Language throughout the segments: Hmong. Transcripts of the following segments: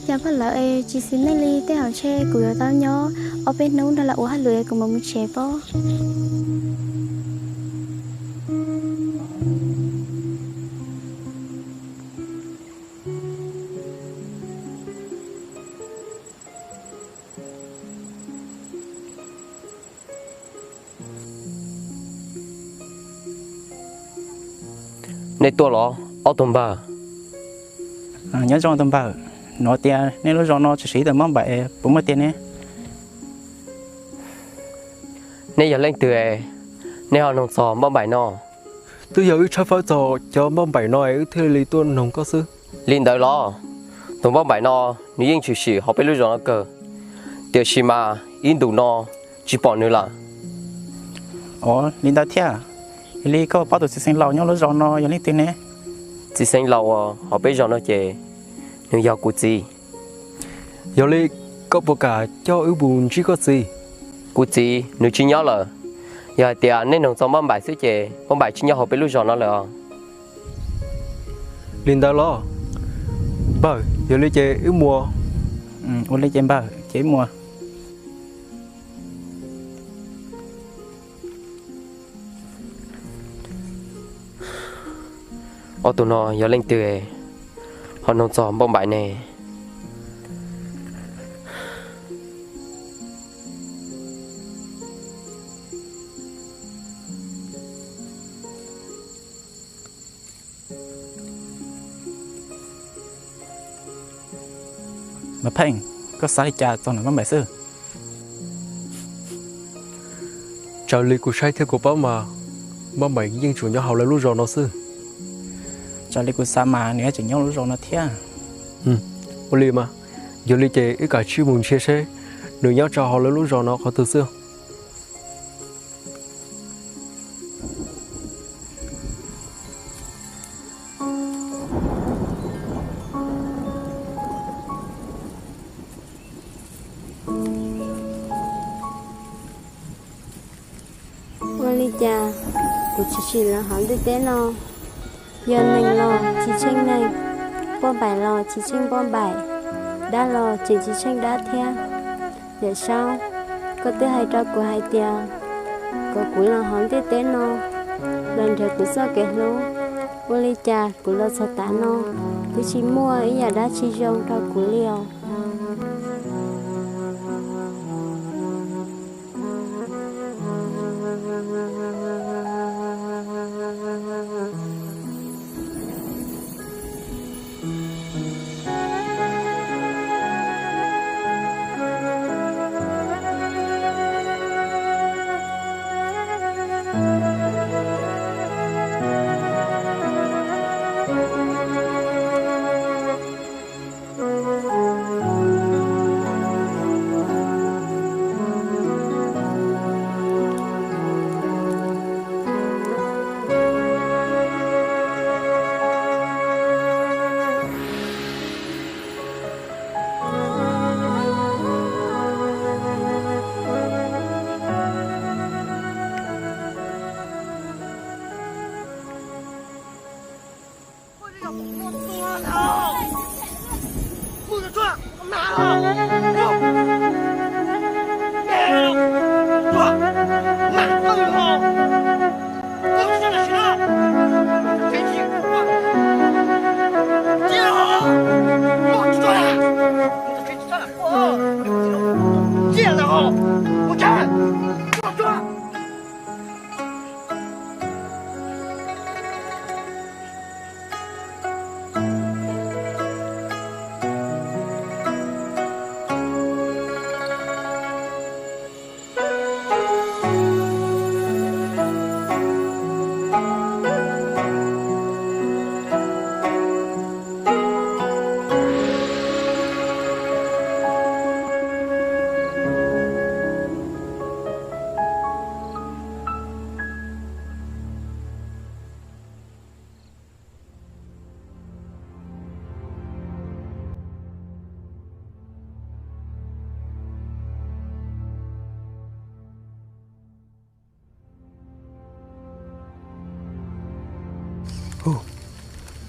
Cas paj lawv es tsis xis neej li, tej zaum ntshe kuv yuav tau nyob ob peb hnub nrog lawv ua hauj lwm es kuv mam mus tsev pob. Nej tuaj los ob tug npawg? Nyob zoo tus npawg, hnov tias nej lub zos no tseem siv ib tug npauj npaim, puas muaj tiag ne? Nej yog leej twg, nej ho noog txog npauj npaim no? Twb yog wb tshawb fawb txog cov npauj npaim no es wb thiaj li tuaj noog koj xwb. Li ntawd los? Tus npauj npaim no nws yeej tshwm sim hauv peb lub zos no kawg, tiam sis mas ib ntus no tsis pom nws lawm. Ua li ntawd thiab? Yog li koj paub tus txiv xeev laus nyob lub zos no yog leej twg ne? Txiv xeev laus uas hauv peb zos no ces nws yog kuv txiv. Yog li koj puas kam coj wb mus ntsib koj txiv? Kuv txiv nws tsis nyob lawm. Yog hais tias nej noog txog npauj npaim xwb ces npauj npaim tsis nyob hauv peb lub zos no lawm os. Li ntawd los? Npawg, yog li ces wb mus. Ua li ces npawg, ces wb mus. Ob tug no yog leej twg ho noog txog npauj npaim ne? Mas Pheej, koj xav li cas txog ntawm npauj npaim xwb? Raws li kuv saib thiab kuv paub mas, npauj npaim yeej tsuas nyob hauv lawv lub zos no xwb. Raws li kuv xav mas nws tseem nyob lub zos no thiab. Ua li mas, yog li ces wb kav tsij mus ntsia seb nws nyob rau hauv lawv lub zos no qhov twg xwb. Ua li cas kuv tsis tsim los hauv ntiaj teb no? Yog neeg los tsis tsheej neeg, npauj npaim los tsis tsheej npauj npaim, dab los tseem tsis tsheej dab thiab. Yawm Saub, koj twb hais rau kuv hais tias kom kuv los hauv ntiaj teb no los nrhiav kuv txoj kev hlub. Ua li cas kuv los txog tav no twb tsis muaj ib yam dab tsi zoo rau kuv li os?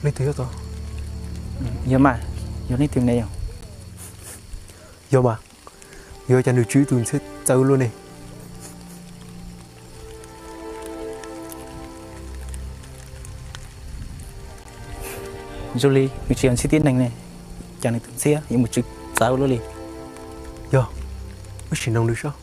Leej twg yog? Yog mas, yog leej twg ne yog? Yog mas, yog cas nws tsw tus ntxhiab txawv luaj ne? Zoo li nws tsis yog ntxhiab tib neeg ne, cas nws tus ntxhiab yuav mus tsw txawv luaj li. Yog, wb sim noog nws saib.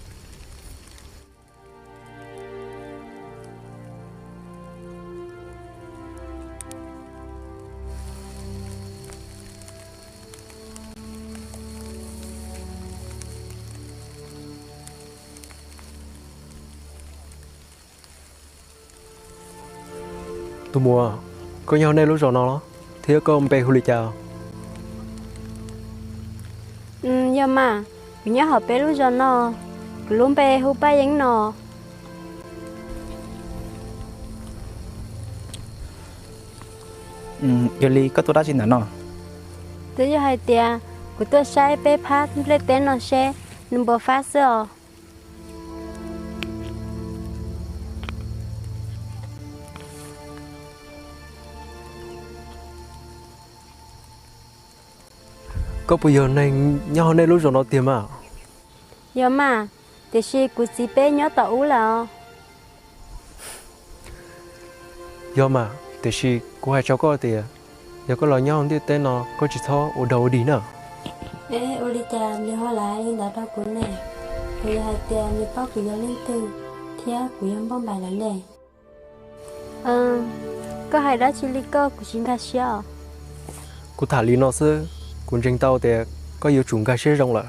Tus muam, koj nyob nej lub zos no los, thiab koj npe hu li cas? Yog mas, kuv nyob hauv peb lub zos no, kuv lub npe hu Paj Yeeb no. Yog li koj tuaj dab tsi ntawm no? Twb yog hais tias kuv tuaj saib peb phab nplej teb no seb nws puas fab xwb os. Koj puas yog neeg nyob hauv nej lub zos no tiag mas? Yog mas, tiam sis kuv txiv peb nyob tom ub lawm os. Yog mas, tiam sis kuv hais rau koj tias, yog koj los nyob hauv ntiaj teb no koj tsis txhob ua dog ua dig na. Es ua li cas nws ho lam hais li ntawd rau kuv ne? Kuv yog hais tias nws paub kuv yog leej twg thiab kuv yog Npauj Npaim lawm ne. Koj hais dab tsi li koj kuv tsis nkag siab os. Kuv tham li no xwb, kuv ntseeg tau tias koj yuav tsum nkag siab zoo lawm.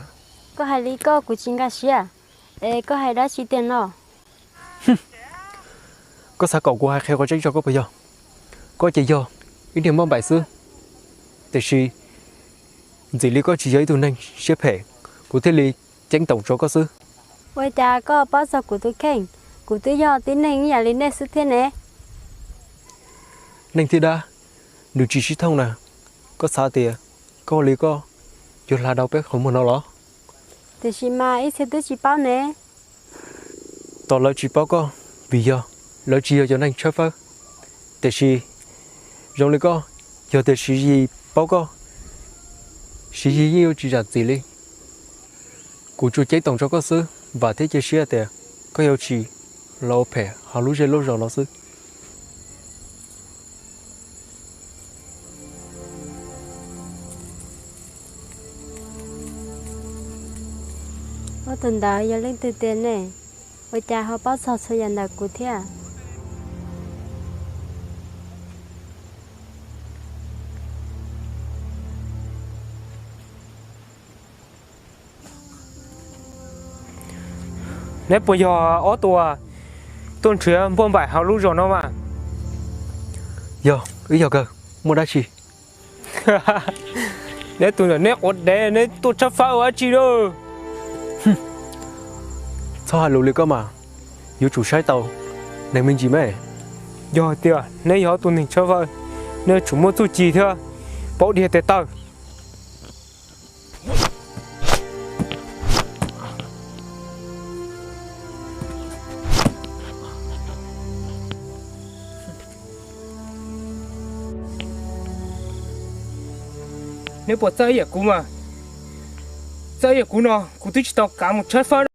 Koj hais li koj kuv tsis nkag siab, es koj hais dab tsi tiag no? Koj xav kom kuv hais qhia qhov tseeb rau koj puas yog? Koj ces yog ib niag Npauj Npaim xwb, tiam sis ntxim li koj tsis yog ib tug neeg siab phem, kuv thiaj li ceeb toom rau koj xwb. Ua cas koj paub txog kuv tus kheej? Kuv twb yog tib neeg ib yam li nej xwb thiab ne. Neeg thiab dab, nws tsis sib thooj na. Koj xav tias koj li koj yuav hla dhau peb qhov muag no los? Tiam sis mas ib txhia twb tsis paub ne. Tos lawv tsis paub koj vim yog lawv tsis yog cov neeg tshawb fawb. Tiam sis zoo li koj, yog tias Siv Yis paub koj, Siv Yis yeej yuav tsis zam txim li. Kuv tsuas ceeb toom rau koj xwb, vam thiab cia siab tias koj yuav tsis los ua phem hauv lub zej lub zos no xwb. Ob tug ntawd yog leej twg tiag ne? Ua cas ho paub txog txhua yam ntawm kuv thiab? Neb puas yog ob tug tuaj nrhiav Npauj Npaim hauv lub zos no mas? Yog, wb yog kawg, muaj dab tsi? Neb tus ntawm neb quav dev, neb tuaj tshawb fawb ua dab tsi lawm? Txhob hais lus li koj mas, yuav tsum saib taus neeg me ntsis me. Yog tias neb yog ob tug neeg tshawb fawb, neb yuav tsum muaj txuj ci thiab paub dhia tes taw. Neb puas txawj ib yam kuv mas? Txawj ib yam kuv no kuv twb tsis tau kav mus tshawb fawb.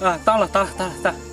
Tag lawm, tag lawm, tag lawm, tag.